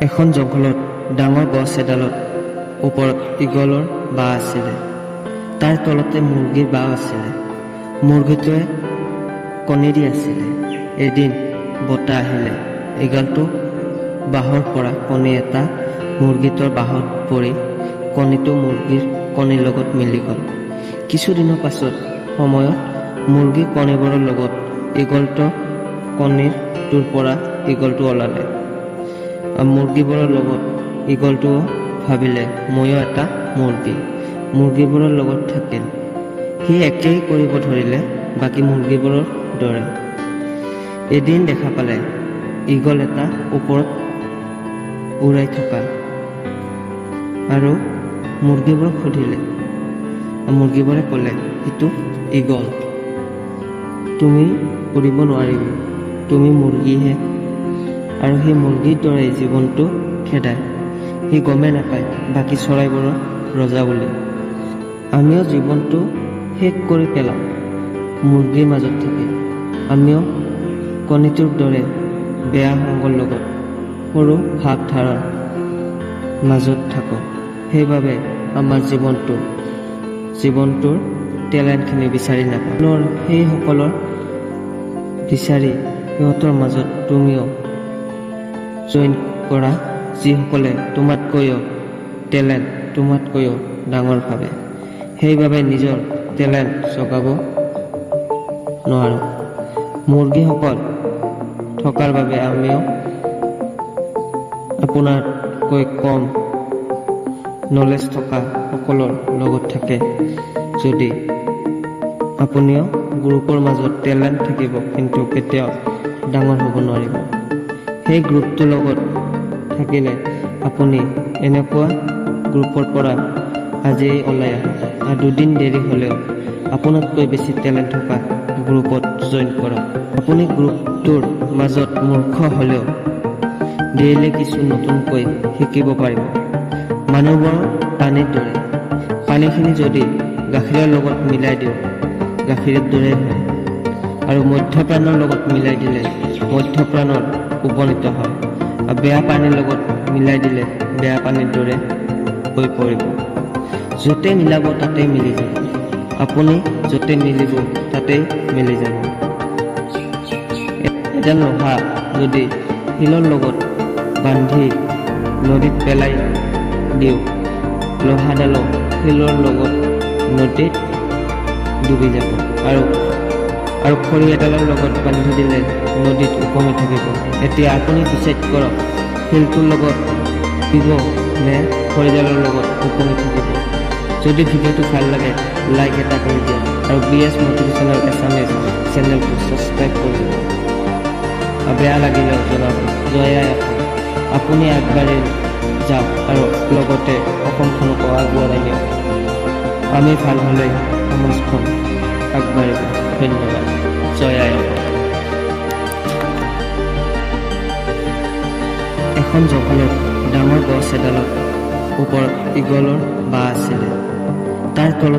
এখন জংঘলত ডাঙৰ গছ এডালত ওপৰত ঈগলৰ বাহ আছিলে। তাৰ তলতে মুৰ্গীৰ বাহ আছিলে। মুৰ্গীটোৱে কণী দি আছিলে। এদিন বতাহ আহিলে, ঈগলটো বাঁহৰ পৰা কণী এটা মুৰ্গীটোৰ বাহত পৰি কণীটো মুৰ্গীৰ কণীৰ লগত মিলি গ'ল। কিছুদিনৰ পাছত সময়ত মুৰ্গীৰ কণীবোৰৰ লগত ঈগলটো কণীটোৰ পৰা ঈগলটো ওলালে আৰু মুৰ্গীবোৰৰ লগত ঈগলটোও ভাবিলে, ময়ো এটা মুৰ্গী। মুৰ্গীবোৰৰ লগত থাকিল। সি একেই কৰিব ধৰিলে বাকী মুৰ্গীবোৰৰ দৰে। এদিন দেখা পালে ঈগল এটা ওপৰত উৰাই থকা আৰু মুৰ্গীবোৰক সুধিলে। মুৰ্গীবোৰে ক'লে, "সিটো ঈগল, তুমি উৰিব নোৱাৰিবি, তুমি মুৰ্গীহে।" আৰু সেই মুৰ্গীৰ দৰেই জীৱনটো খেদায়। সি গমেই নাপায় বাকী চৰাইবোৰৰ ৰজা বুলি। আমিও জীৱনটো শেষ কৰি পেলাওঁ মুৰ্গীৰ মাজত থাকি। আমিও কণীটোৰ দৰে বেয়া সংগৰ লগত সৰু ভাৱধাৰাৰ মাজত থাকোঁ। সেইবাবে আমাৰ জীৱনটোৰ টেলেণ্টখিনি বিচাৰি নাপাওঁ। পুনৰ সেইসকলৰ বিচাৰি সিহঁতৰ মাজত তুমিও জইন কৰা, যিসকলে তোমাতকৈও টেলেণ্ট, তোমাতকৈও ডাঙৰ ভাবে। সেইবাবে নিজৰ টেলেণ্ট জগাব নোৱাৰোঁ। মুৰ্গীসকল থকাৰ বাবে আমিও আপোনাতকৈ কম নলেজ থকা সকলৰ লগত থাকে যদি আপুনিও গ্ৰুপৰ মাজত টেলেণ্ট থাকিব, কিন্তু কেতিয়াও ডাঙৰ হ'ব নোৱাৰিব। সেই গ্ৰুপটোৰ লগত থাকিলে আপুনি এনেকুৱা গ্ৰুপৰ পৰা আজি ওলাই আহক আৰু দুদিন দেৰি হ'লেও আপোনাতকৈ বেছি টেলেণ্ট থকা গ্ৰুপত জইন কৰক। আপুনি গ্ৰুপটোৰ মাজত মূৰ্খ হ'লেও ডেইলি কিছু নতুনকৈ শিকিব পাৰিব। মানুহবোৰ পানীৰ দৰে। পানীখিনি যদি গাখীৰৰ লগত মিলাই দিওঁ, গাখীৰৰ দৰেই হয় আৰু মদ্যপানৰ লগত মিলাই দিলে মদ্যপানত উপনীত হয় আৰু বেয়া পানীৰ লগত মিলাই দিলে বেয়া পানীৰ দৰে হৈ পৰিব। য'তে মিলাব তাতেই মিলি যাব। আপুনি য'তে মিলিব তাতেই মিলি যাব। এডাল লোহা যদি শিলৰ লগত বান্ধি নদীত পেলাই দিওঁ, লোহাডালো শিলৰ লগত নদীত ডুবি যাব আৰু খৰি এডালৰ লগত বান্ধি দিলে নদীত উপঙি থাকিব। এতিয়া আপুনি ডিচাইড কৰক, শিলটোৰ লগত দিব নে খৰিডালৰ লগত উপঙি থাকিব। যদি ভিডিঅ'টো ভাল লাগে, লাইক এটা কৰি দিয়ক আৰু বি এছ মটিভেশ্যনেল এছামিজ চেনেলটো ছাবস্ক্ৰাইব কৰি দিব আৰু বেয়া লাগিলেও জনাব। জয় আই অসম। আপুনি আগবাঢ়ি যাওক আৰু লগতে অসমখনকো আগবঢ়াই নিয়ক। আমি ভাল হ'লেই সমাজখন আগবাঢ়িব। ধন্যবাদ। জয় আই অসম। এখন জংঘলত ডাঙৰ গছ এডালত ওপৰত ঈগলৰ বাহ আছিলে। তাৰ তলত